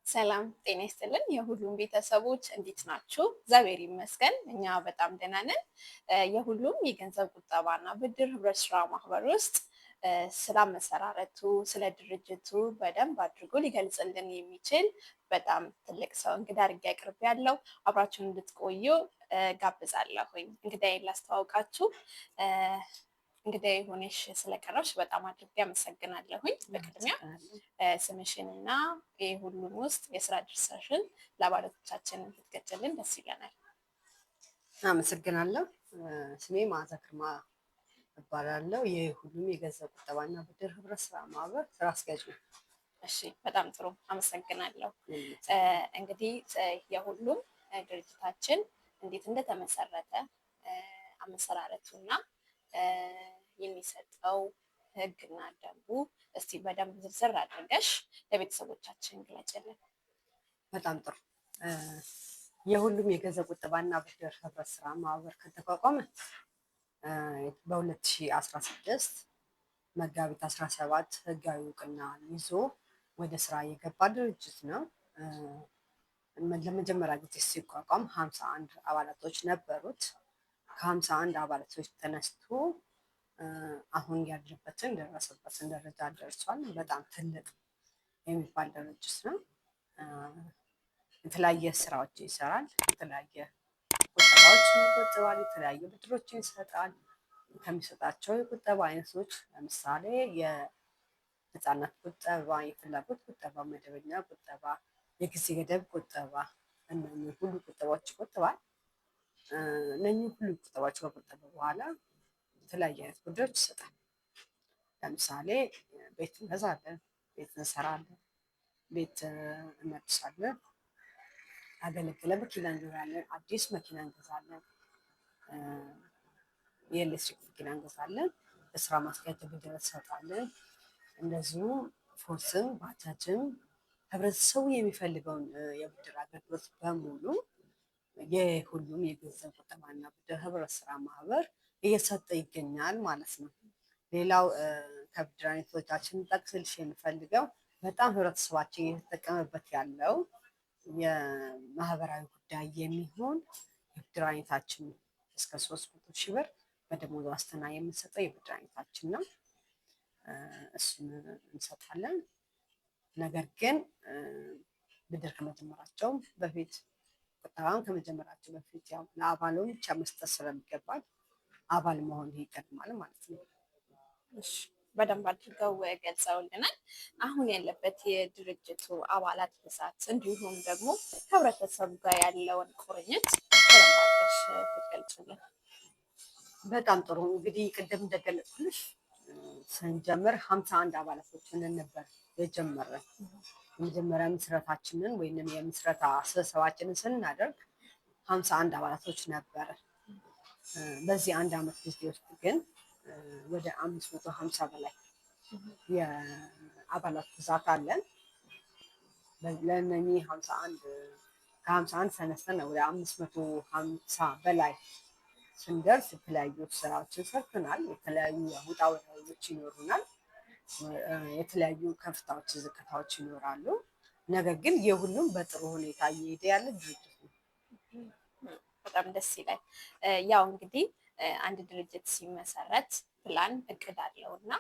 ሰላም ጤና ይስጥልን። የሁሉም ቤተሰቦች እንዴት ናችሁ? እግዚአብሔር ይመስገን እኛ በጣም ደህና ነን። የሁሉም የገንዘብ ቁጠባና ብድር ህብረት ስራ ማህበር ውስጥ ስለ አመሰራረቱ፣ ስለ ድርጅቱ በደንብ አድርጎ ሊገልጽልን የሚችል በጣም ትልቅ ሰው እንግዳ አድርጌ አቅርቤያለሁ። አብራችሁን እንድትቆዩ ጋብዛለሁኝ። እንግዳዬን ላስተዋውቃችሁ። እንግዳዬ ሆነሽ ስለቀረብሽ በጣም አድርጌ አመሰግናለሁኝ። በቅድሚያ ስምሽንና የሁሉም ውስጥ የስራ ድርሻሽን ለአባላቶቻችን ብትገልጪልን ደስ ይለናል። አመሰግናለሁ። ስሜ መዓዛ ግርማ እባላለሁ። የሁሉም የገንዘብ ቁጠባና ብድር ህብረት ስራ ማህበር ስራ አስኪያጅ ነው። እሺ፣ በጣም ጥሩ አመሰግናለሁ። እንግዲህ የሁሉም ድርጅታችን እንዴት እንደተመሰረተ አመሰራረቱና የሚሰጠው ህግና ደንቡ እስቲ በደንብ ዝርዝር አድርገሽ ለቤተሰቦቻችን ግለጭልን። በጣም ጥሩ። የሁሉም የገንዘብ ቁጠባና ብድር ህብረት ስራ ማህበር ከተቋቋመ በ2016 መጋቢት 17 ህጋዊ እውቅና ይዞ ወደ ስራ የገባ ድርጅት ነው። ለመጀመሪያ ጊዜ ሲቋቋም 51 አባላቶች ነበሩት። ከ51 አባላቶች ተነስቶ አሁን ያለበትን ደረሰበትን ደረጃ ደርሷል። በጣም ትልቅ የሚባል ድርጅት ነው። የተለያየ ስራዎች ይሰራል። የተለያየ ቁጠባዎችን ይቆጥባል። የተለያየ ብድሮችን ይሰጣል። ከሚሰጣቸው የቁጠባ አይነቶች ለምሳሌ የህፃናት ቁጠባ፣ የፍላጎት ቁጠባ፣ መደበኛ ቁጠባ፣ የጊዜ ገደብ ቁጠባ፣ እነኚህ ሁሉ ቁጠባዎች ይቆጥባል። እነኚህ ሁሉ ቁጠባዎች ከቆጠበ በኋላ የተለያየ አይነት ብድሮች ይሰጣል። ለምሳሌ ቤት እንገዛለን፣ ቤት እንሰራለን፣ ቤት እናድሳለን፣ ያገለገለ መኪና እንገዛለን፣ አዲስ መኪና እንገዛለን፣ የኤሌክትሪክ መኪና እንገዛለን፣ ለስራ ማስኪያጃ ብድር እንሰጣለን። እንደዚሁም ፎስም ባጃጅም ህብረተሰቡ የሚፈልገውን የብድር አገልግሎት በሙሉ የሁሉም የገንዘብ ቁጠባና ብድር ህብረት ስራ ማህበር እየሰጠ ይገኛል ማለት ነው። ሌላው ከብድር አይነቶቻችን ጠቅስልሽ የምፈልገው በጣም ህብረተሰባችን እየተጠቀመበት ያለው የማህበራዊ ጉዳይ የሚሆን የብድር አይነታችን እስከ 300,000 ብር በደሞዝ ዋስትና የምንሰጠው የብድር አይነታችን ነው። እሱን እንሰጣለን። ነገር ግን ብድር ከመጀመራቸው በፊት ቁጠባም ከመጀመራቸው በፊት ያው ለአባሉ ብቻ መስጠት ስለሚገባል አባል መሆን ይቀድማል ማለት ነው። እሺ፣ በደንብ አድርገው ገልጸውልናል። አሁን ያለበት የድርጅቱ አባላት ብዛት እንዲሁም ደግሞ ከህብረተሰቡ ጋር ያለውን ቁርኝት በደንብ አድርገሽ ብትገልጪልን። በጣም ጥሩ። እንግዲህ ቅድም እንደገለጽኩልሽ ስንጀምር 51 አባላቶችን ነበር የጀመረን። የመጀመሪያ ምስረታችንን ወይም የምስረታ ስብሰባችንን ስናደርግ 51 አባላቶች ነበረ። በዚህ አንድ አመት ጊዜ ውስጥ ግን ወደ 550 በላይ የአባላት ብዛት አለን። ለእነኚህ 51 ከ51 ተነስተን ወደ 550 በላይ ስንደርስ የተለያዩ ስራዎችን ሰርተናል። የተለያዩ ውጣ ውረዶች ይኖሩናል። የተለያዩ ከፍታዎች፣ ዝቅታዎች ይኖራሉ። ነገር ግን የሁሉም በጥሩ ሁኔታ እየሄደ ያለ ድርጅት ነው። በጣም ደስ ይላል። ያው እንግዲህ አንድ ድርጅት ሲመሰረት ፕላን እቅድ አለው እና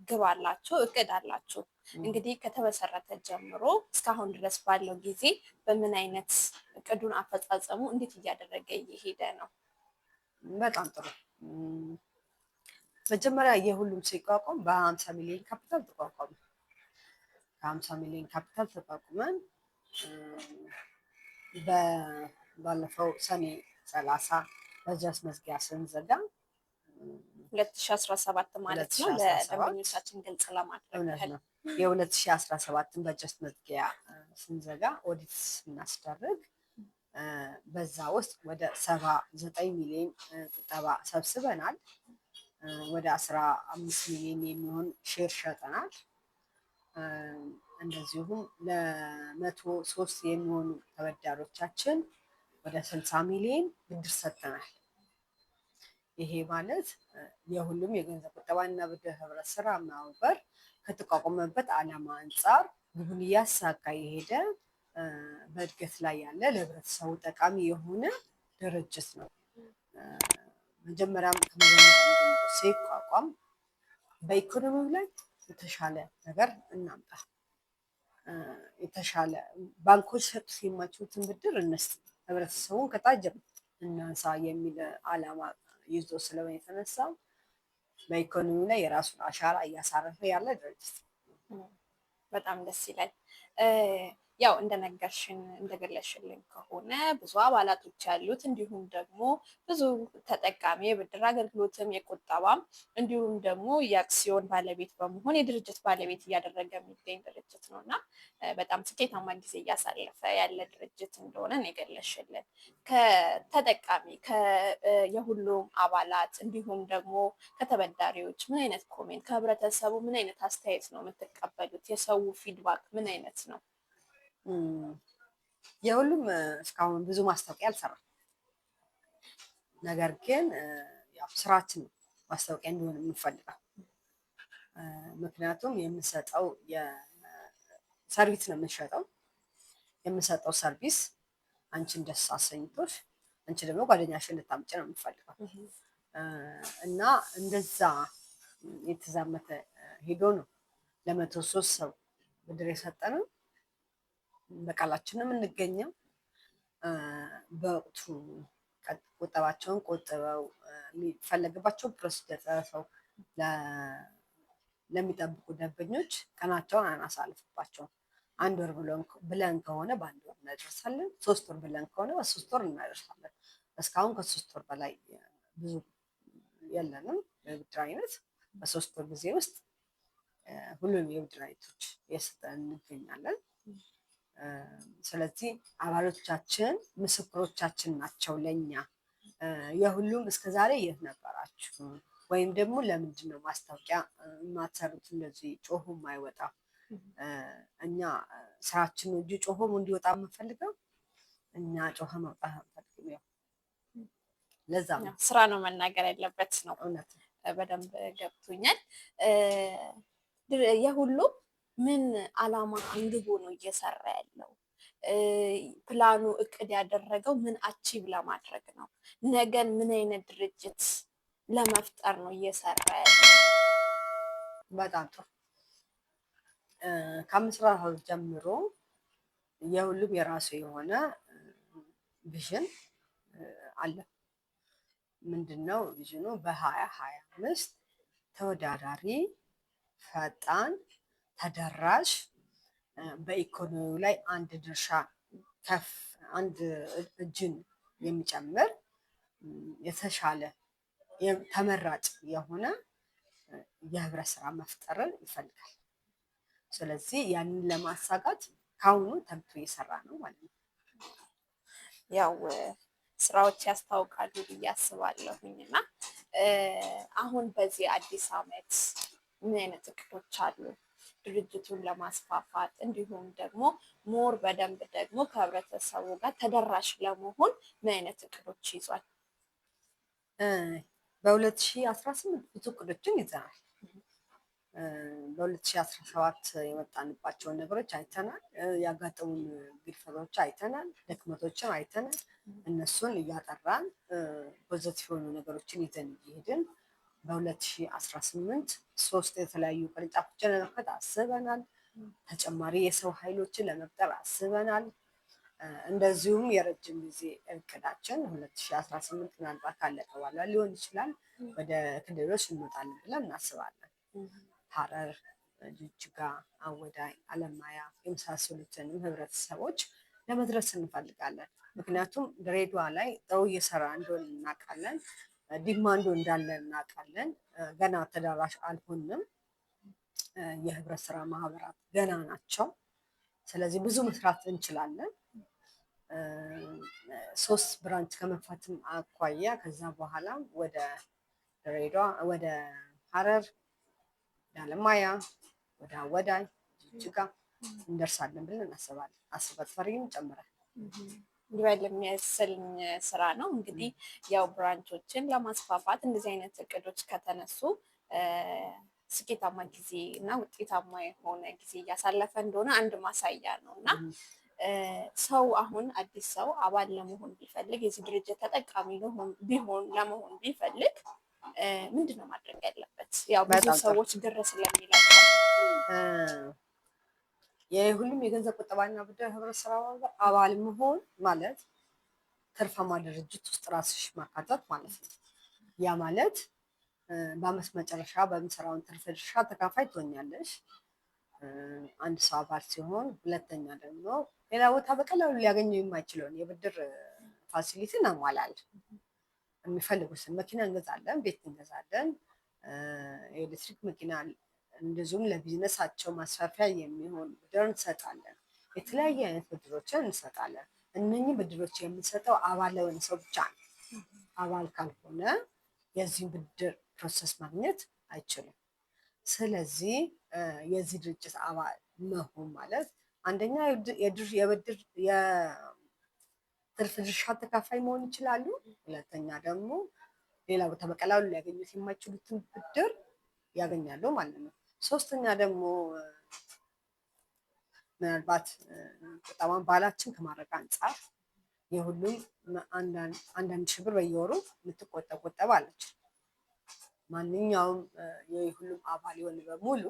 ግብ አላችሁ፣ እቅድ አላችሁ። እንግዲህ ከተመሰረተ ጀምሮ እስካሁን ድረስ ባለው ጊዜ በምን አይነት እቅዱን አፈጻጸሙ እንዴት እያደረገ እየሄደ ነው? በጣም ጥሩ። መጀመሪያ የሁሉም ሲቋቋም በ50 ሚሊዮን ካፒታል ተቋቋመ። ከ50 ሚሊዮን ካፒታል ተቋቁመን ባለፈው ሰኔ 30 በጀት መዝጊያ ስንዘጋ 2017 ማለት ነው። ለደንበኞቻችን ግልጽ ለማድረግ እውነት ነው። የ2017ን በጀት መዝጊያ ስንዘጋ ኦዲት ስናስደርግ በዛ ውስጥ ወደ 79 ሚሊዮን ቁጠባ ሰብስበናል። ወደ 15 ሚሊዮን የሚሆን share ሸጠናል። እንደዚሁም ለ103 የሚሆኑ ተበዳሪዎቻችን ወደ 60 ሚሊዮን ብድር ሰጥተናል። ይሄ ማለት የሁሉም የገንዘብ ቁጠባና ብድር ህብረት ስራ ማህበር ከተቋቋመበት ዓላማ አንጻር ግቡን እያሳካ የሄደ በእድገት ላይ ያለ ለህብረተሰቡ ጠቃሚ የሆነ ድርጅት ነው። መጀመሪያም ከመጀመሪያ ጀምሮ ሲቋቋም በኢኮኖሚው ላይ የተሻለ ነገር እናምጣ፣ የተሻለ ባንኮች ሰጡት የማይችሉትን ብድር እንስጥ፣ ህብረተሰቡን ከታች እናንሳ የሚል ዓላማ ይዞ ስለሆነ የተነሳው በኢኮኖሚው ላይ የራሱን አሻራ እያሳረፈ ያለ ድርጅት ነው። በጣም ደስ ይላል። ያው እንደነገርሽን እንደገለሽልን ከሆነ ብዙ አባላቶች ያሉት እንዲሁም ደግሞ ብዙ ተጠቃሚ የብድር አገልግሎትም የቁጠባም እንዲሁም ደግሞ የአክሲዮን ባለቤት በመሆን የድርጅት ባለቤት እያደረገ የሚገኝ ድርጅት ነው እና በጣም ስኬታማ ጊዜ እያሳለፈ ያለ ድርጅት እንደሆነ ነው የገለሽልን። ከተጠቃሚ የሁሉም አባላት እንዲሁም ደግሞ ከተበዳሪዎች ምን አይነት comment፣ ከህብረተሰቡ ምን አይነት አስተያየት ነው የምትቀበሉት? የሰው feedback ምን አይነት ነው? የሁሉም እስካሁን ብዙ ማስታወቂያ አልሰራም። ነገር ግን ያው ስራችን ነው ማስታወቂያ እንዲሆን የምንፈልገው። ምክንያቱም የምንሰጠው service ነው የምንሸጠው። የምንሰጠው service አንቺን ደስ አሰኝቶሽ አንቺ ደግሞ ጓደኛሽን እንድታምጪ ነው የምንፈልገው እና እንደዛ የተዛመተ ሄዶ ነው ለ103 ሰው ብድር የሰጠነው። በቃላችንም የምንገኘው በወቅቱ ቁጠባቸውን ቆጥበው የሚፈለግባቸው procedure ጨርሰው ለሚጠብቁ ደንበኞች ቀናቸውን አናሳልፍባቸውም። አንድ ወር ብለን ከሆነ በአንድ ወር እናደርሳለን። 3 ወር ብለን ከሆነ በ3 ወር እናደርሳለን። እስካሁን ከ3 ወር በላይ ብዙ የለንም የብድር አይነት። በ3 ወር ጊዜ ውስጥ ሁሉንም የብድር አይነቶች እየሰጠን እንገኛለን። ስለዚህ አባሎቻችን ምስክሮቻችን ናቸው ለኛ። የሁሉም እስከዛሬ የት ነበራችሁ? ወይም ደግሞ ለምንድን ነው ማስታወቂያ የማትሰሩት? እንደዚህ ጮሆ የማይወጣው እኛ ስራችን ነው እንጂ ጮሆ እንዲወጣ የምንፈልገው እኛ ጮኸ መውጣት አንፈልግም። ያው ለዛ ነው ስራ ነው መናገር ያለበት ነው። እውነት በደንብ ገብቶኛል። የሁሉም ምን አላማ አንግቦ ነው እየሰራ ያለው? ፕላኑ እቅድ ያደረገው ምን achieve ለማድረግ ነው? ነገን ምን አይነት ድርጅት ለመፍጠር ነው እየሰራ ያለው? በጣም ጥሩ። ከምስረታው ጀምሮ የሁሉም የራሱ የሆነ vision አለ። ምንድን ነው vision ኑ? በ2025 ተወዳዳሪ፣ ፈጣን፣ ተደራሽ፣ በኢኮኖሚው ላይ አንድ ድርሻ ከፍ አንድ እጅን የሚጨምር የተሻለ ተመራጭ የሆነ የህብረት ስራ መፍጠርን ይፈልጋል። ስለዚህ ያንን ለማሳካት ከአሁኑ ተግቶ እየሰራ ነው ማለት ነው። ያው ስራዎች ያስታውቃሉ ብዬ አስባለሁኝ። እና አሁን በዚህ አዲስ አመት ምን አይነት እቅዶች አሉ? ድርጅቱን ለማስፋፋት እንዲሁም ደግሞ more በደንብ ደግሞ ከህብረተሰቡ ጋር ተደራሽ ለመሆን ምን አይነት እቅዶች ይዟል? በ2018 ብዙ እቅዶችን ይዘናል። በ2017 የመጣንባቸውን ነገሮች አይተናል። ያጋጠሙን ግድፈቶች አይተናል፣ ድክመቶችን አይተናል። እነሱን እያጠራን positive የሆኑ ነገሮችን ይዘን እየሄድን በ2018 ሶስት የተለያዩ ቅርንጫፎችን ለመክፈት አስበናል። ተጨማሪ የሰው ኃይሎችን ለመቅጠር አስበናል። እንደዚሁም የረጅም ጊዜ እቅዳችን 2018 ምናልባት ካለቀ በኋላ ሊሆን ይችላል ወደ ክልሎች እንወጣለን ብለን እናስባለን። ሐረር፣ ጅጅጋ፣ አወዳይ፣ አለማያ የመሳሰሉትንም ህብረተሰቦች ለመድረስ እንፈልጋለን። ምክንያቱም ድሬዳዋ ላይ ጥሩ እየሰራ እንደሆነ እናውቃለን። demand ኡ እንዳለ እናውቃለን። ገና ተደራሽ አልሆንም። የህብረት ስራ ማህበራት ገና ናቸው። ስለዚህ ብዙ መስራት እንችላለን። ሶስት branch ከመክፈትም አኳያ ከዛ በኋላ ወደ ድሬዳዋ፣ ወደ ሐረር፣ ወደ አለማያ፣ ወደ አወዳይ፣ ጅጅጋ እንደርሳለን ብለን እናስባለን። አሰበ ተፈሪም ጨምረን ይበል የሚያሰኝ ስራ ነው። እንግዲህ ያው branch ኦችን ለማስፋፋት እንደዚህ አይነት እቅዶች ከተነሱ ስኬታማ ጊዜ እና ውጤታማ የሆነ ጊዜ እያሳለፈ እንደሆነ አንድ ማሳያ ነው። እና ሰው አሁን አዲስ ሰው አባል ለመሆን ቢፈልግ፣ የዚህ ድርጅት ተጠቃሚ ቢሆን ለመሆን ቢፈልግ ምንድን ነው ማድረግ ያለበት? ያው ብዙ በጣም ጥሩ። ሰዎች ግር ስለሚላቸው። የሁሉም የገንዘብ ቁጠባና ብድር ህብረት ስራ ማህበር አባል መሆን ማለት ትርፋማ ድርጅት ውስጥ ራስሽ ማካተት ማለት ነው። ያ ማለት በአመት መጨረሻ በምሰራውን ትርፍ ድርሻ ተካፋይ ትሆኛለሽ። አንድ ሰው አባል ሲሆን፣ ሁለተኛ ደግሞ ሌላ ቦታ በቀላሉ ሊያገኘው የማይችለውን የብድር facility እናሟላለን። የሚፈልጉትን መኪና እንገዛለን፣ ቤት እንገዛለን፣ የኤሌክትሪክ መኪና፣ እንደዚሁም ለቢዝነሳቸው ማስፋፊያ የሚሆን ብድር እንሰጣለን። የተለያየ አይነት ብድሮችን እንሰጣለን። እነኚህ ብድሮች የምንሰጠው አባል ለሆነ ሰው ብቻ ነው። አባል ካልሆነ የዚህን ብድር process ማግኘት አይችልም። ስለዚህ የዚህ ድርጅት አባል መሆን ማለት አንደኛ የብድር የትርፍ ድርሻ ተካፋይ መሆን ይችላሉ። ሁለተኛ ደግሞ ሌላ ቦታ በቀላሉ ሊያገኙት የማይችሉትን ብድር ያገኛሉ ማለት ነው። ሶስተኛ ደግሞ ምናልባት ቁጠባን ባህላችን ከማድረግ አንጻር የሁሉም አንዳንድ ሺህ ብር በየወሩ የምትቆጠብ ቁጠባ አለች። ማንኛውም የሁሉም አባል የሆነ በሙሉ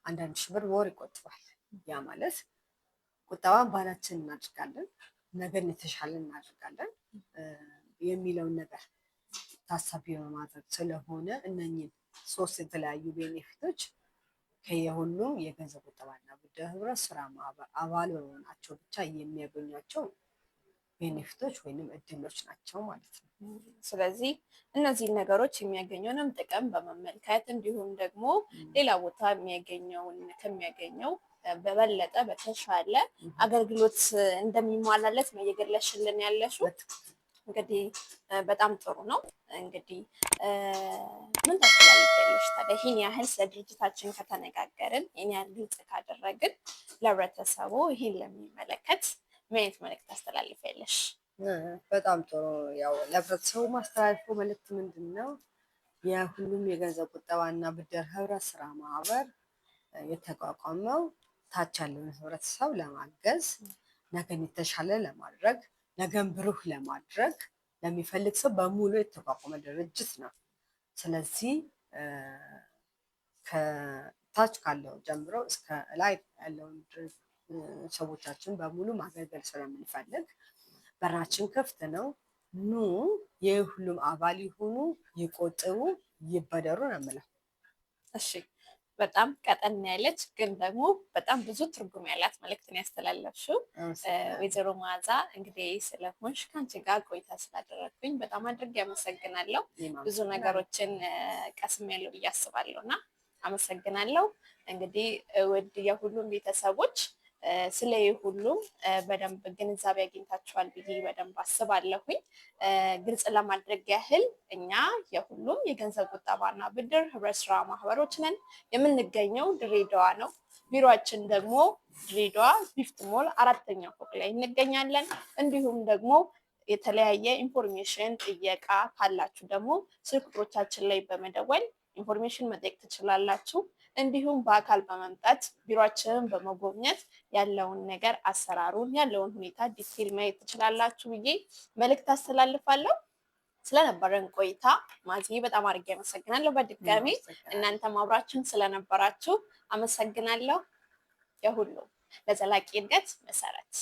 አንዳንድ ሺህ ብር በወር ይቆጥባል። ያ ማለት ቁጠባን ባህላችን እናድርጋለን፣ ነገን የተሻለ እናደርጋለን የሚለውን ነገር ታሳቢ በማድረግ ስለሆነ እነኝን ሶስት የተለያዩ benefit ኦች ከየሁሉም የገንዘብ ቁጠባና ብድር ህብረት ስራ ማህበር አባል በመሆናቸው ብቻ የሚያገኟቸው benefit ኦች ወይንም እድሎች ናቸው ማለት ነው። ስለዚህ እነዚህን ነገሮች የሚያገኘውንም ጥቅም በመመልከት እንዲሁም ደግሞ ሌላ ቦታ የሚያገኘውን ከሚያገኘው በበለጠ በተሻለ አገልግሎት እንደሚሟላለት ነው እየገለሽልን ያለሽው። እንግዲህ በጣም ጥሩ ነው። እንግዲህ ምን ታስተላልፊያለሽ ታዲያ? ይህን ያህል ስለ ድርጅታችን ከተነጋገርን፣ ይህን ያህል ግልጽ ካደረግን ለህብረተሰቡ ይህን ለሚመለከት ምን አይነት መልዕክት ታስተላልፊያለሽ? በጣም ጥሩ። ያው ለህብረተሰቡ ማስተላልፈው መልዕክት ምንድን ነው? የሁሉም የገንዘብ ቁጠባና ብድር ህብረት ስራ ማህበር የተቋቋመው ታች ያለውን ህብረተሰብ ለማገዝ፣ ነገን የተሻለ ለማድረግ፣ ነገን ብሩህ ለማድረግ ለሚፈልግ ሰው በሙሉ የተቋቋመ ድርጅት ነው። ስለዚህ ከታች ካለው ጀምሮ እስከ ላይ ያለውን ሰዎቻችን በሙሉ ማገልገል ስለምንፈልግ በራችን ክፍት ነው። ኑ የሁሉም አባል ይሁኑ፣ ይቆጥቡ፣ ይበደሩ ነው የምለው። እሺ፣ በጣም ቀጠን ያለች ግን ደግሞ በጣም ብዙ ትርጉም ያላት መልእክትን ያስተላለፍሽው ወይዘሮ መዓዛ፣ እንግዲህ ስለሆንሽ ከአንቺ ጋር ቆይታ ስላደረግኩኝ በጣም አድርጌ አመሰግናለሁ። ብዙ ነገሮችን ቀስሜያለሁ ብዬ አስባለሁ እና አመሰግናለሁ። እንግዲህ ውድ የሁሉም ቤተሰቦች ስለ ሁሉም በደንብ ግንዛቤ አግኝታችኋል ብዬ በደንብ አስባለሁኝ። ግልጽ ለማድረግ ያህል እኛ የሁሉም የገንዘብ ቁጠባና ብድር ህብረት ስራ ማህበሮች ነን። የምንገኘው ድሬዳዋ ነው። ቢሮአችን ደግሞ ድሬዳዋ ቢፍት ሞል አራተኛ ፎቅ ላይ እንገኛለን። እንዲሁም ደግሞ የተለያየ information ጥየቃ ካላችሁ ደግሞ ስልክ ቁጥሮቻችን ላይ በመደወል information መጠየቅ ትችላላችሁ። እንዲሁም በአካል በመምጣት ቢሮአችንን በመጎብኘት ያለውን ነገር አሰራሩን፣ ያለውን ሁኔታ detail ማየት ትችላላችሁ ብዬ መልእክት አስተላልፋለሁ። ስለነበረን ቆይታ ማዝዬ በጣም አድርጌ አመሰግናለሁ። በድጋሚ እናንተም አብራችሁን ስለነበራችሁ አመሰግናለሁ። የሁሉም ለዘላቂ እድገት መሰረት።